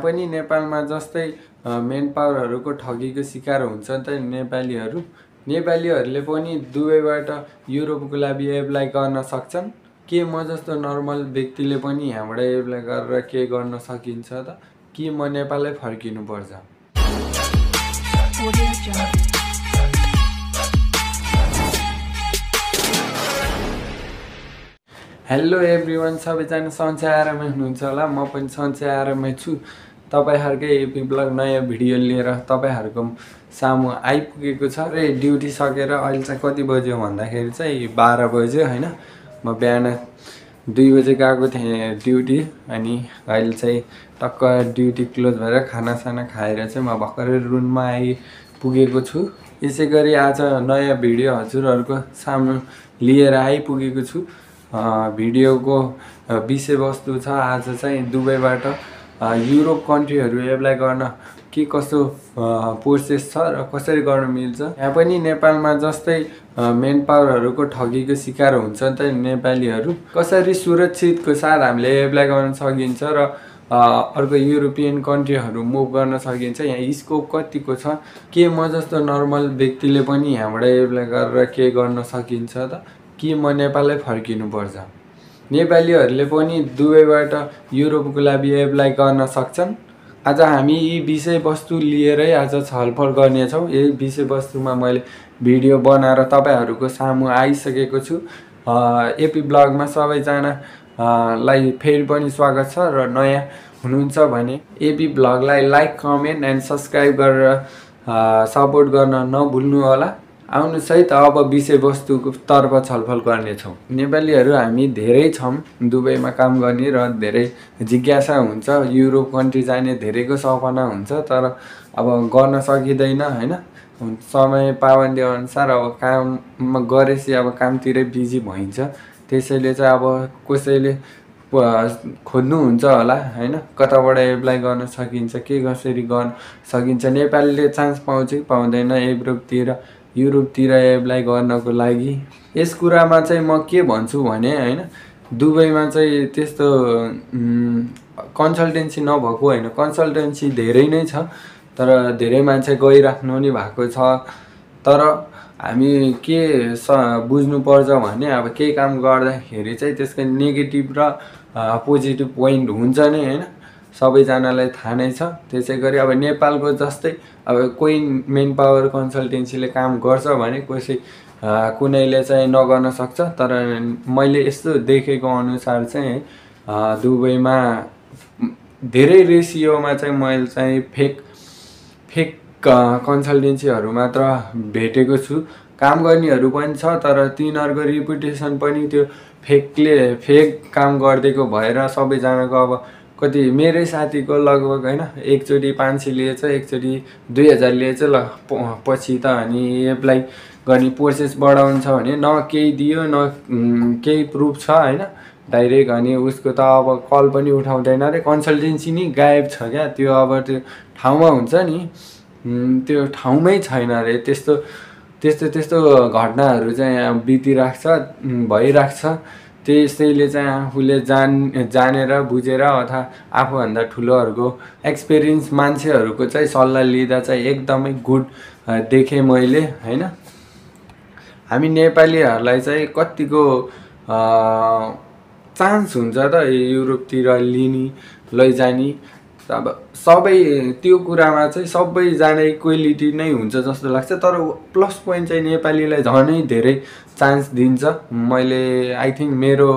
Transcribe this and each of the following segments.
पनि नेपालमा जस्तै मेन पावरहरूको ठगीको शिकार हुन्छ नि त नेपालीहरूले पनि दुबईबाट युरोपको लागि एप्लाई गर्न सक्छन्। के म जस्तो नर्मल व्यक्तिले पनि यहाँबाट एप्लाई गरेर के गर्न सकिन्छ त? कि म नेपालै फर्किनुपर्छ? हेलो एभ्रिवान, सबैजना सन्चै आरामै हुनुहुन्छ होला। म पनि सन्चै आरामै छु। तपाईहरुकै एपी ब्लग नयाँ भिडियो लिएर तपाईहरुको सामु आइपुगेको छ। रे ड्युटी सकेर अहिले चाहिँ कति बज्यो भन्दाखेरि चाहिँ 12 बज्यो हैन। म बिहान 2 बजे गएको थिएँ ड्युटी, अनि अहिले चाहिँ टक्क ड्युटी क्लोज भएर खानासाना खाएर चाहिँ म भर्खरै रुममा आइपुगेको छु। यसैगरी आज नयाँ भिडियो हजुरहरुको सामु लिएर आइपुगेको छु। भिडियोको विषयवस्तु छ आज चाहिँ दुबईबाट युरोप कन्ट्रीहरु एप्लाई गर्न के कस्तो प्रोसेस छ र कसरी गर्न मिल्छ। यहाँ पनि नेपालमा जस्तै मेन पावरहरुको ठगीको शिकार हुन्छ नि त नेपालीहरु। कसरी सुरक्षितको साथ हामीले एप्लाई गर्न सकिन्छ र अर्को युरोपियन कन्ट्रीहरु मुभ गर्न सकिन्छ। यहाँ स्कोप कतिको छ? के म जस्तो नर्मल व्यक्तिले पनि यहाँबाट एप्लाई गरेर के गर्न सकिन्छ त? कि म नेपालै फर्किनुपर्छ? नेपालीहरूले पनि दुबईबाट युरोपको लागि एप्लाई गर्न सक्छन्। आज हामी यी विषयवस्तु लिएरै आज छलफल गर्नेछौँ। यही विषयवस्तुमा मैले भिडियो बनाएर तपाईहरुको सामु आइसकेको छु। एपी ब्लगमा सबैजना लाई फेरि पनि स्वागत छ र नयाँ हुनुहुन्छ भने एपी ब्लगलाई लाइक, कमेन्ट एन्ड सब्स्क्राइब गरेर सपोर्ट गर्न नभुल्नु होला। आउनुस् है त अब विषयवस्तुको तर्फ छलफल गर्नेछौँ। नेपालीहरू हामी धेरै छौँ दुबईमा काम गर्ने र धेरै जिज्ञासा हुन्छ। युरोप कन्ट्री जाने धेरैको सपना हुन्छ, तर अब गर्न सकिँदैन हैन। समय पाबन्दी अनुसार अब काम गरेपछि अब कामतिरै बिजी भइन्छ। त्यसैले चाहिँ अब कसैले खोज्नुहुन्छ होला हैन, कताबाट एप्लाई गर्न सकिन्छ, के कसरी गर्न सकिन्छ। नेपालीले चान्स पाउँछ कि पाउँदैन युरोपतिर एप्लाई गर्नको लागि? यस कुरामा चाहिँ म के भन्छु भने हैन, दुबईमा चाहिँ त्यस्तो कन्सल्टेन्सी नभएको हैन, कन्सल्टेन्सी धेरै नै छ, तर धेरै मान्छे गइराख्नु नि भएको छ। तर हामी के बुझ्नु पर्छ भने अब केही काम गर्दाखेरि चाहिँ त्यसको नेगेटिभ र पोजिटिभ पोइन्ट हुन्छ नै हैन, सबैजनालाई थाहा नै छ। त्यसैगरी अब नेपालको जस्तै अब कोही मेन पावर कन्सल्टेन्सीले काम गर्छ भने कुनैले चाहिँ नगर्न सक्छ। तर मैले यस्तो देखेको अनुसार चाहिँ दुबईमा धेरै रेसियोमा चाहिँ मैले चाहिँ फेक कन्सल्टेन्सीहरु मात्र भेटेको छु। काम गर्नेहरु पनि छ, तर तिनीहरुको रेपुटेसन पनि त्यो फेक काम गर्देको भएर सबैजनाको अब कति मेरै साथीको लगभग हैन एकचोटी 500 लिएछ, एकचोटी 2000 लिएछ। ल पछि त अनि एप्लाई गर्ने प्रोसेस बढाउँछ भने न केही दियो न केही प्रुफ छ हैन, डाइरेक्ट अनि उसको त अब कल पनि उठाउँदैन रे, कन्सल्टेन्सी नि गायब छ क्या। त्यो अब त्यो ठाउँमा हुन्छ नि, त्यो ठाउँमै छैन रे। त्यस्तो घटनाहरू चाहिँ बितिराख्छ, भइराख्छ। त्यसैले चाहिँ आफूले जानेर बुझेर अथवा आफूभन्दा ठुलोहरुको एक्सपिरियन्स मान्छेहरुको चाहिँ सल्लाह लिँदा चाहिँ एकदमै गुड देखे मैले हैन। हामी नेपालीहरुलाई चाहिँ कतिको चान्स हुन्छ त युरोपतिर लिने लैजाने। अब सबै त्यो कुरामा चाहिँ सबैजना इक्वालिटी नै हुन्छ जस्तो लाग्छ, तर प्लस पोइन्ट चाहिँ नेपालीलाई झनै धेरै चान्स दिन्छ। मैले आई थिंक मेरो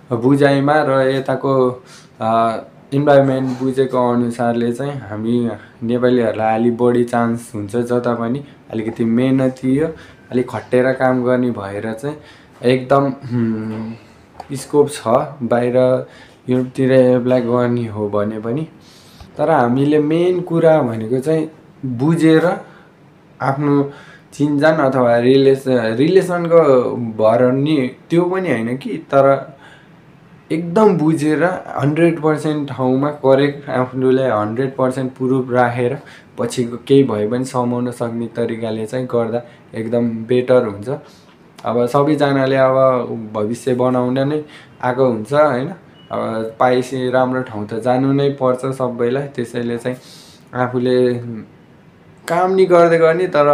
बुझाइमा र यताको इन्भाइरोमेन्ट बुझेको अनुसारले चाहिँ हामी नेपालीहरुलाई अलि बढी चान्स हुन्छ। जता पनि अलिकति मेहनतियो, अलि खटेर काम गर्ने भएर चाहिँ एकदम स्कोप छ बाहिर युरोपतिर एप्लाई गर्ने हो भने पनि। तर हामीले मेन कुरा भनेको चाहिँ बुझेर आफ्नो चिन्जान अथवा रिलेसनको भर नि त्यो पनि हैन कि, तर एकदम बुझेर 100% ठाउँमा करेक्ट आफूले 100% प्रुफ राखेर पछि केही भए पनि समाउन सक्ने तरिकाले चाहिँ गर्दा एकदम बेटर हुन्छ। अब सबैजनाले अब भविष्य बनाउन नै आएको हुन्छ हैन, पाएपछि राम्रो ठाउँ त जानु नै पर्छ सबैलाई। त्यसैले चाहिँ आफूले काम नि गर्दै गर्ने तर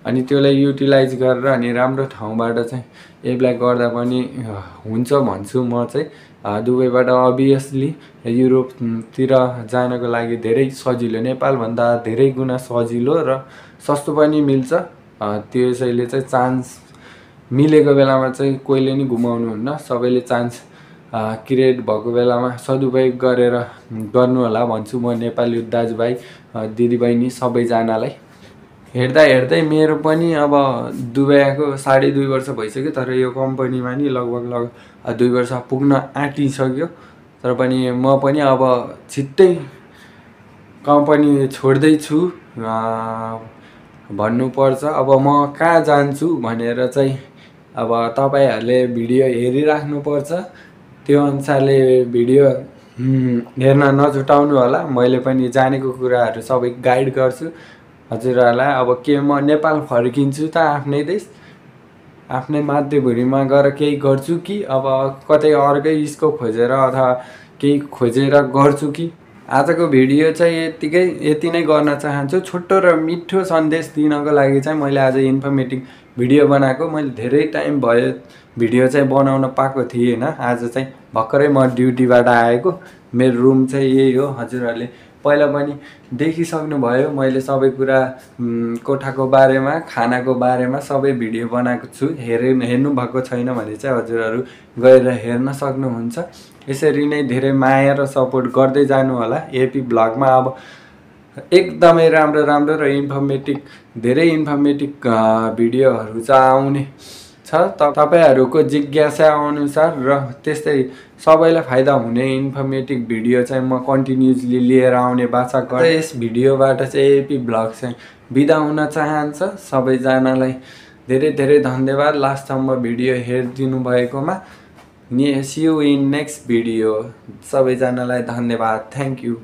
अनि त्यसलाई युटिलाइज गरेर अनि राम्रो ठाउँबाट चाहिँ एप्लाई गर्दा पनि हुन्छ भन्छु म चाहिँ। दुबईबाट अभियसली युरोपतिर जानको लागि धेरै सजिलो, नेपालभन्दा धेरै गुणा सजिलो र सस्तो पनि मिल्छ। त्यसैले चाहिँ चान्स मिलेको बेलामा चाहिँ कोहीले नि गुमाउनु हुन्न, सबैले चान्स क्रिएट भएको बेलामा सदुपयोग गरेर गर्नु होला भन्छु म नेपाली दाजुभाइ दिदीबहिनी सबैजनालाई। हेर्दा हेर्दै मेरो पनि अब दुबई आएको 2.5 वर्ष भइसक्यो, तर यो कम्पनीमा नि लगभग 2 वर्ष पुग्न आँटिसक्यो। तर पनि म पनि अब छिट्टै कम्पनी छोड्दैछु भन्नुपर्छ। अब म कहाँ जान्छु भनेर चाहिँ अब तपाईहरूले भिडियो हेरिराख्नुपर्छ, त्यो अनुसारले भिडियो हेर्न नछुटाउनु होला। मैले पनि जानेको कुराहरू सबै गाइड गर्छु हजुरहरूलाई। अब के म नेपाल फर्किन्छु त आफ्नै देश आफ्नै माध्यभूमिमा गएर केही गर्छु कि अब कतै अर्कै स्कोप खोजेर अथवा केही खोजेर गर्छु कि। आजको भिडियो चाहिँ यति नै गर्न चाहन्छु। छोटो र मिठो सन्देश दिनको लागि चाहिँ मैले आज इन्फर्मेटिभ भिडियो बनाएको। मैले धेरै टाइम भयो भिडियो चाहिँ बनाउन पाएको थिएन। आज चाहिँ भर्खरै म ड्युटीबाट आएको। मेरो रुम चाहिँ यही हो, हजुरहरूले पहिला पनि देखिसक्नु भयो। मैले सबै कुरा कोठाको बारेमा खानाको बारेमा सबै भिडियो बनाएको छु। हेर्नु भएको छैन भने चाहिँ हजुरहरू गएर हेर्न सक्नुहुन्छ। यसरी नै धेरै माया र सपोर्ट गर्दै जानु होला। एपी ब्लगमा अब एकदमै राम्रो र धेरै इन्फर्मेटिभ भिडियोहरू चाहिँ आउने छ। तपाईहरूको जिज्ञासा अनुसार र त्यस्तै सबैलाई फाइदा हुने इन्फर्मेटिभ भिडियो चाहिँ म कन्टिन्युसली लिएर आउने बाचा गर्दै यस भिडियोबाट चाहिँ एपी ब्लग चाहिँ बिदा हुन चाहन्छ। सबैजनालाई धेरै धन्यवाद लास्टसम्म भिडियो हेरिदिनु भएकोमा। See you in next video. सबैजनालाई धन्यवाद, थ्याङ्क यू।